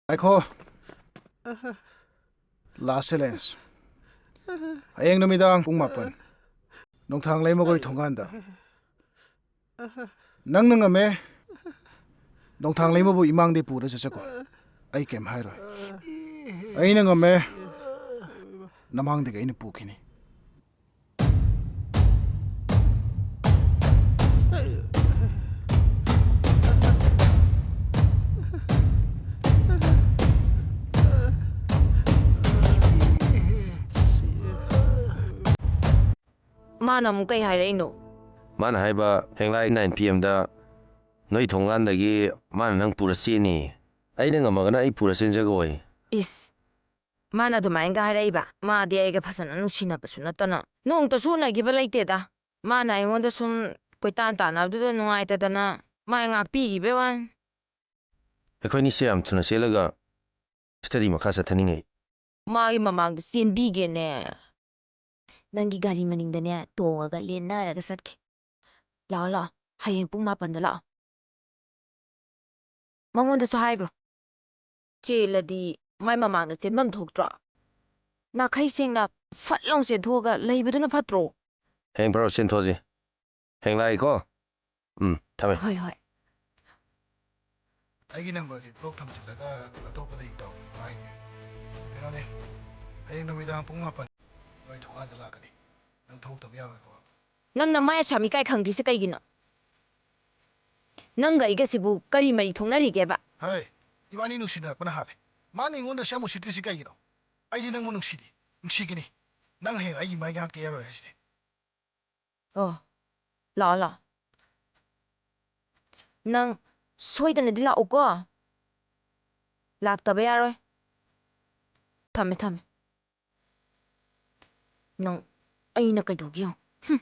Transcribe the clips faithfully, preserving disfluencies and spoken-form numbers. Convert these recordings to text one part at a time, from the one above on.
ꯉꯥꯏꯈꯣ꯫ Last challenge. ꯍꯌꯦꯡ ꯅꯨꯃꯤꯗꯥꯡ ꯄꯨꯡ ꯃꯥꯄꯟ, ꯅꯣꯡꯊꯥꯡ ꯂꯩꯃꯒꯣꯏ ꯊꯣꯡꯒꯥꯟꯗ꯫ ꯅꯪꯅ ꯉꯝꯃꯦ, ꯅꯣꯡꯊꯥꯡ ꯂꯩꯃꯕꯨ ꯏꯃꯥꯡꯗꯩ ꯄꯨꯔ ꯆꯠꯆꯀꯣ꯫ ꯑꯩ ꯀꯩꯝ ꯍꯥꯏꯔꯣꯏ꯫ ꯑꯩꯅ ꯉꯝꯃꯦ, ꯅꯃꯥꯡꯗꯒꯤ ꯑꯩꯅ ꯄꯨꯈꯤꯅꯤ꯫ ꯃꯥꯅ ꯑꯃꯨꯛ ꯀꯩ ꯍꯥꯏꯔꯛꯏꯅꯣ? ꯃꯥꯅ ꯍꯥꯏꯕ, ꯍꯌꯦꯡꯂꯥꯏ nine P M ꯗ ꯅꯣꯏ ꯊꯣꯡꯒꯥꯟꯗꯒꯤ ꯃꯥꯅ ꯅꯪ ꯄꯨꯔ ꯆꯦꯟꯅꯤ꯫ ꯑꯩꯅ ꯉꯝꯃꯒꯅ ꯑꯩ ꯄꯨꯔ ꯆꯦꯟꯖꯒꯣꯏ꯫ ꯏꯁ, ꯃꯥꯅ ꯑꯗꯨꯃꯥꯏꯅꯒ ꯍꯥꯏꯔꯛꯏꯕ? ꯃꯥꯗꯤ ꯑꯩꯒ ꯐꯖꯅ ꯅꯨꯡꯁꯤꯅꯕꯁꯨ ꯅꯠꯇꯅ꯫ ꯅꯣꯡꯇꯁꯨ ꯎꯅꯈꯤꯕ ꯂꯩꯇꯦꯗ꯫ ꯃꯥꯅ ꯑꯩꯉꯣꯟꯗ ꯁꯨꯝ ꯀꯣꯏꯇꯥꯟ ꯇꯥꯟꯅꯕꯗꯨꯗ ꯅꯨꯡꯉꯥꯏꯇꯗꯅ ꯃꯥꯏ ꯉꯥꯛꯄꯤꯈꯤꯕꯩ ꯋꯥꯅꯤ꯫ ꯑꯩꯈꯣꯏꯅꯤꯁꯦ ꯌꯥꯝ ꯊꯨꯅ ꯆꯦꯜꯂꯒ study ꯃꯈꯥ ꯆꯠꯊꯅꯤꯡꯉꯩ꯫ ꯃꯥꯒꯤ ꯃꯃꯥꯡꯗ ꯆꯦꯟꯕꯤꯒꯦꯅꯦ꯫ ꯅꯪꯒꯤ ꯒꯥꯔꯤ ꯃꯅꯤꯡꯗꯅꯦ ꯇꯣꯡꯉꯒ ꯂꯦꯟꯅꯔꯒ ꯆꯠꯀꯦ꯫ ꯂꯥꯛꯑꯣ, ꯂꯥꯛꯑꯣ, ꯍꯌꯦꯡ ꯄꯨꯡ ꯃꯥꯄꯟꯗ ꯂꯥꯛꯑꯣ꯫ ꯃꯉꯣꯟꯗꯁꯨ ꯍꯥꯏꯈ꯭ꯔꯣ꯫ ꯆꯦꯜꯂꯗꯤ ꯃꯥꯏ ꯃꯃꯥꯡꯗ ꯆꯦꯟꯐꯝ ꯊꯣꯛꯇ꯭ꯔꯣ? ꯅꯥꯈꯩ ꯁꯦꯡꯅ ꯐꯠ ꯂꯥꯎ ꯆꯦꯟꯊꯣꯛꯑꯒ ꯂꯩꯕꯗꯨꯅ ꯐꯠꯇ꯭ꯔꯣ? ꯍꯌꯦꯡ ꯐꯔꯣ ꯆꯦꯟꯊꯣꯛꯑꯁꯤ꯫ ꯍꯌꯦꯡ ꯂꯥꯛꯏꯀꯣ? ꯎꯝ, ꯊꯝꯃꯦ꯫ ꯍꯣꯏ, ꯍꯣꯏ꯫ ꯑꯩꯒꯤ number ꯗꯤ block ꯊꯝꯖꯤꯜꯂꯒ ꯑꯇꯣꯞꯄꯗ ꯏ ꯇꯧ ꯍꯥꯏꯒꯦ꯫ ꯀꯩꯅꯣꯅꯦ, ꯍꯌꯦꯡ ꯅꯨꯃꯤꯗꯥꯡ ꯄꯨꯡ ꯃꯥꯄꯟ ꯅꯣꯏ ꯊꯣꯡꯒꯥꯟꯗ ꯂꯥꯛꯀꯅꯤ꯫ ꯅꯪ ꯊꯣꯛꯇꯕ ꯌꯥꯔꯣꯏꯀꯣ? ꯅꯪꯅ ꯃꯥꯏ ꯑꯁꯥꯃꯤ ꯀꯥꯏ ꯈꯪꯗ꯭ꯔꯤꯁꯦ ꯀꯩꯒꯤꯅꯣ? ꯅꯪꯒ ꯑꯩꯒꯁꯤꯕꯨ ꯀꯔꯤ ꯃꯔꯤ ꯊꯣꯛꯅꯔꯤꯒꯦꯕ? ꯍꯩ, ꯏꯕꯥꯅꯤ ꯅꯨꯡꯁꯤꯅꯔꯛꯄꯅ ꯍꯥꯜꯂꯦ꯫ ꯃꯥꯅ ꯑꯩꯉꯣꯟꯗ ꯑꯁꯨꯛ ꯌꯥꯝ ꯎꯁꯤꯠꯇ꯭ꯔꯤꯁꯤ ꯀꯩꯒꯤꯅꯣ? ꯑꯩꯗꯤ ꯅꯪꯕꯨ ꯅꯨꯡꯁꯤꯗꯦ, ꯅꯨꯡꯁꯤꯒꯅꯤ꯫ ꯅꯪ ꯍꯌꯦꯡ ꯑꯩꯒꯤ ꯃꯥꯏ ꯉꯥꯏꯍꯥꯛꯇ ꯌꯥꯔꯣꯏ ꯍꯥꯏꯁꯤꯗꯤ꯫ ꯑꯣ, ꯂꯥꯛꯑꯣ, ꯂꯥꯛꯑꯣ꯫ ꯅꯪ ꯁꯣꯏꯗꯅꯗꯤ ꯂꯥꯛꯎꯀꯣ꯫ ꯂꯥꯛꯇꯕ ꯌꯥꯔꯣꯏ꯫ ꯊꯝꯃꯦ, ꯊꯝꯃꯦ꯫ ꯅꯪ ꯑꯩꯅ ꯀꯩꯗꯧꯒꯦ ꯌꯦꯡꯉꯨ꯫ ꯍꯨꯝ꯫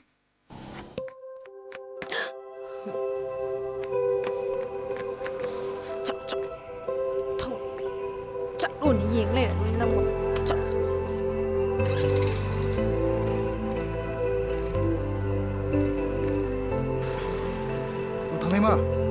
ꯆꯠ, ꯆꯠ꯫ ꯊꯧ꯫ ꯆꯠꯂꯣꯅ ꯌꯦꯡ ꯂꯩꯔꯕꯅꯤ ꯅꯪꯕꯨ꯫ ꯆꯠ꯫ ꯅꯣꯡꯊꯥꯡꯂꯩꯃ꯫